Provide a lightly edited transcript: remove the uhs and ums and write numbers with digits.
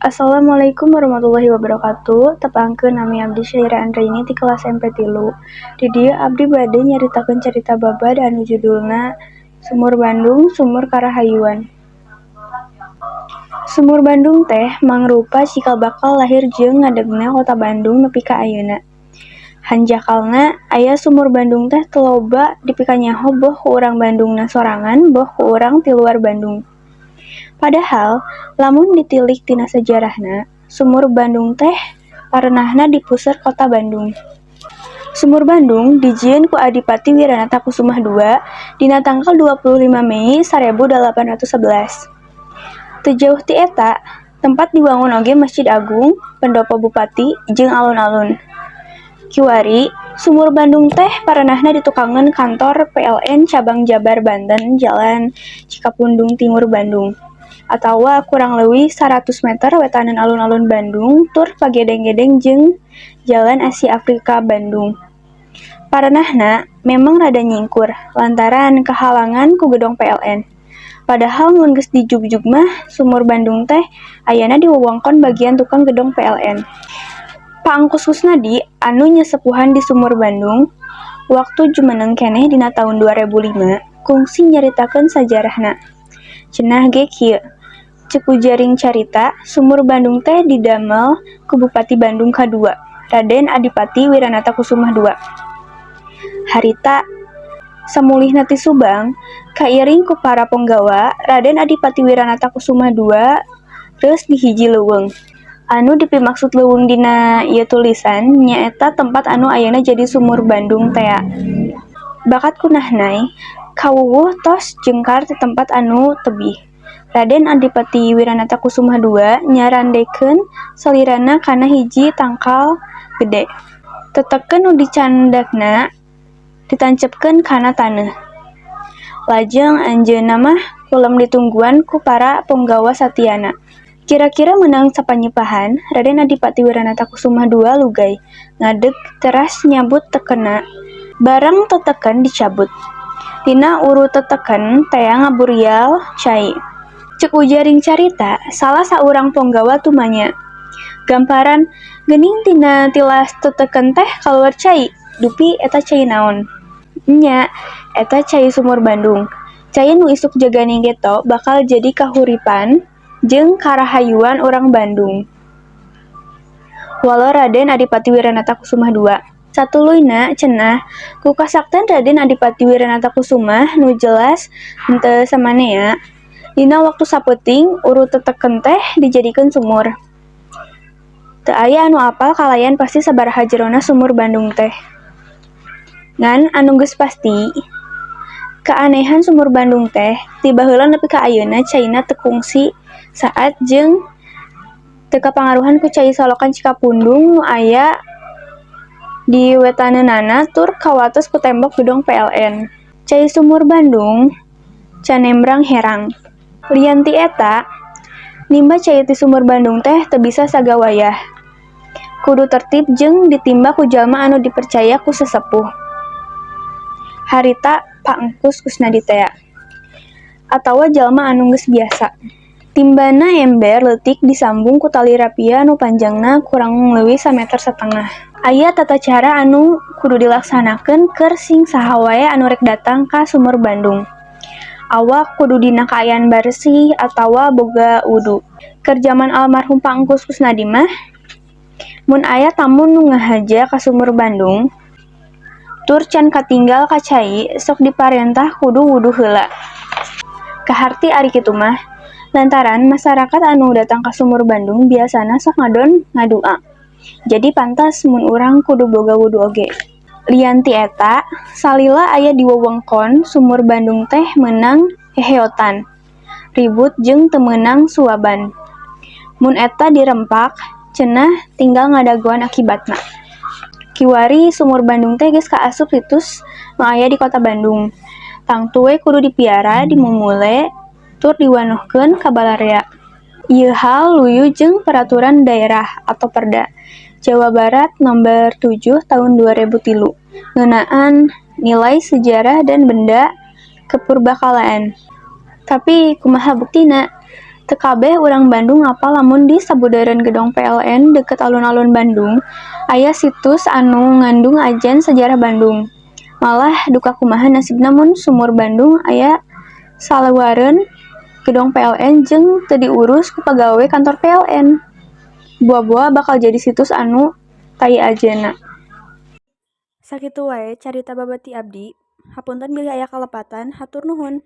Assalamualaikum warahmatullahi wabarakatuh. Tepangkeun, nami abdi Syaira Andreini ti kelas MP 3. Di dieu abdi bade nyaritakeun carita babad anu judulna Sumur Bandung, Sumur Karahayuan. Sumur Bandung teh mangrupa cikal bakal lahir jeung ngadegna Kota Bandung nepi ka ayeuna. Hanjakalna, aya Sumur Bandung teh teu loba dipikanyaho boh ku urang Bandungna sorangan boh ku urang ti luar Bandung. Padahal, lamun ditilik tina sajarahna, Sumur Bandung teh parenahna di puseur Kota Bandung. Sumur Bandung dijieun ku Adipati Wiranata Kusumah II dina tanggal 25 Mei 1811. Teu jauh ti eta, tempat diwangun oge Masjid Agung, Pendopo Bupati, jeung alun-alun. Kiwari, Sumur Bandung teh parenahna di tukangeun Kantor PLN Cabang Jabar Banten, Jalan Cikapundung Timur, Bandung. Atawa kurang leuwih 100 meter wetaneun Alun-alun Bandung tur pagedeng-gedeng jeung Jalan Asia Afrika, Bandung. Parenahna memang rada nyingkur, lantaran kahalangan ku gedong PLN. Padahal mun geus dijugjug mah Sumur Bandung teh ayana di wewengkon bagian tukang gedong PLN. Pak Engkus Kusnadi anu nyesepuhan di Sumur Bandung waktu jumeneng keneh dina taun 2005 kungsi nyaritakeun sajarahna. Cenah ge kieu, ceuk ujaring carita, Sumur Bandung teh didamel ku Bupati Bandung kadua, Raden Adipati Wiranata Kusumah II. Harita samulihna ti Subang, kairing ku para ponggawa, Raden Adipati Wiranata Kusumah II reueus di hiji leuweung. Anu dipimaksud leuweung dina ieu tulisan nyaeta tempat anu ayeuna jadi Sumur Bandung tea. Bakat ku nahnai, kawuwuh tos jengkar ti tempat anu tebih. Raden Adipati Wiranata Kusumah II nyarandekeun salirana kana hiji tangkal gede. Teteken nu dicandakna ditancepkeun kana taneuh. Lajeng anjeunna mah kulem ditungguan ku para ponggawa satiana. Kira-kira meunang sapanyepahan, Raden Adipati Wiranata Kusumah II lugay, ngadeg teras nyabut tekenna. Barang teteken dicabut. Tina uru teteken tea ngaburial cai. Ceuk ujaring carita, salah saurang ponggawa tumanya. Gamparan, geuning tina tilas teteken teh kaluar cai, dupi eta cai naon? Nya, eta cai Sumur Bandung. Cai nu isuk jaganing geto bakal jadi kahuripan jeung karahayuan urang Bandung. Walo Raden Adipati Wiranata Kusumah II. Satuluyna cenah, ku kasakten Raden Adipati Wiranata Kusumah nu jelas henteu samanea, dina waktu sapeuting uru teteken teh dijadikeun sumur. Teu aya anu apal kalayan pasti sabaraha jerona Sumur Bandung teh. Ngan anu geus pasti, kaanehan Sumur Bandung teh ti baheula nepi ka ayeuna caina teu kungsi saat jeung teu kapangaruhan ku cai Solokan Cikapundung nu aya di wetaneunana tur kawates ku tembok gedong PLN. Cai Sumur Bandung canembrang herang. Lian ti eta, nimba cai ti Sumur Bandung teh teu bisa sagawayah. Kudu tertib jeung ditimba ku jalma anu dipercaya ku sesepuh. Harita Pak Engkus Kusnadi tea. Atawa jalma anu geus biasa. Timbana ember leutik disambung ku tali rapia nu panjangna kurang leuwih sameter satengah. Aya tata cara anu kudu dilaksanakeun keur sing saha wae anu rek datang ka Sumur Bandung. Awak kudu dina kaayaan baresih atawa boga wudu. Keur jaman almarhum Pak Engkus Kusnadi mah, mun aya tamu nu ngahaja ka Sumur Bandung tur can katinggal ka cai, sok diparentah kudu wudu heula. Kaharti ari kitu mah, lantaran masarakat anu datang ka Sumur Bandung biasana sok ngadon ngadua. Jadi pantas mun urang kudu boga wudu oge. Lian ti eta, salila aya di wewengkon Sumur Bandung teh meunang heheotan, ribut jeung teu meunang suaban. Mun eta dirempak, cenah tinggal ngadagoan akibatna. Kiwari Sumur Bandung teh geus kaasup situs nu aya di Kota Bandung. Tangtu we kudu dipiara, dimumule, tur diwanohkeun ka balarea. Ieu hal luyu jeung Peraturan Daerah atau Perda Jawa Barat Nomor 7 Tahun 2003 ngeunaan nilai sejarah dan benda kepurbakalaan. Tapi kumaha buktina? Teu kabeh urang Bandung apal lamun di sabudeureun Gedong PLN deukeut alun-alun Bandung, aya situs anu ngandung ajan sajarah Bandung. Malah duka kumaha nasibna mun Sumur Bandung aya saluareun Gedong PLN jeung teu diurus ku pagawe kantor PLN. Boa-boa bakal jadi situs anu tai ajenna. Sakitu wae carita babad ti abdi, hapunten bilih aya kalepatan, hatur nuhun.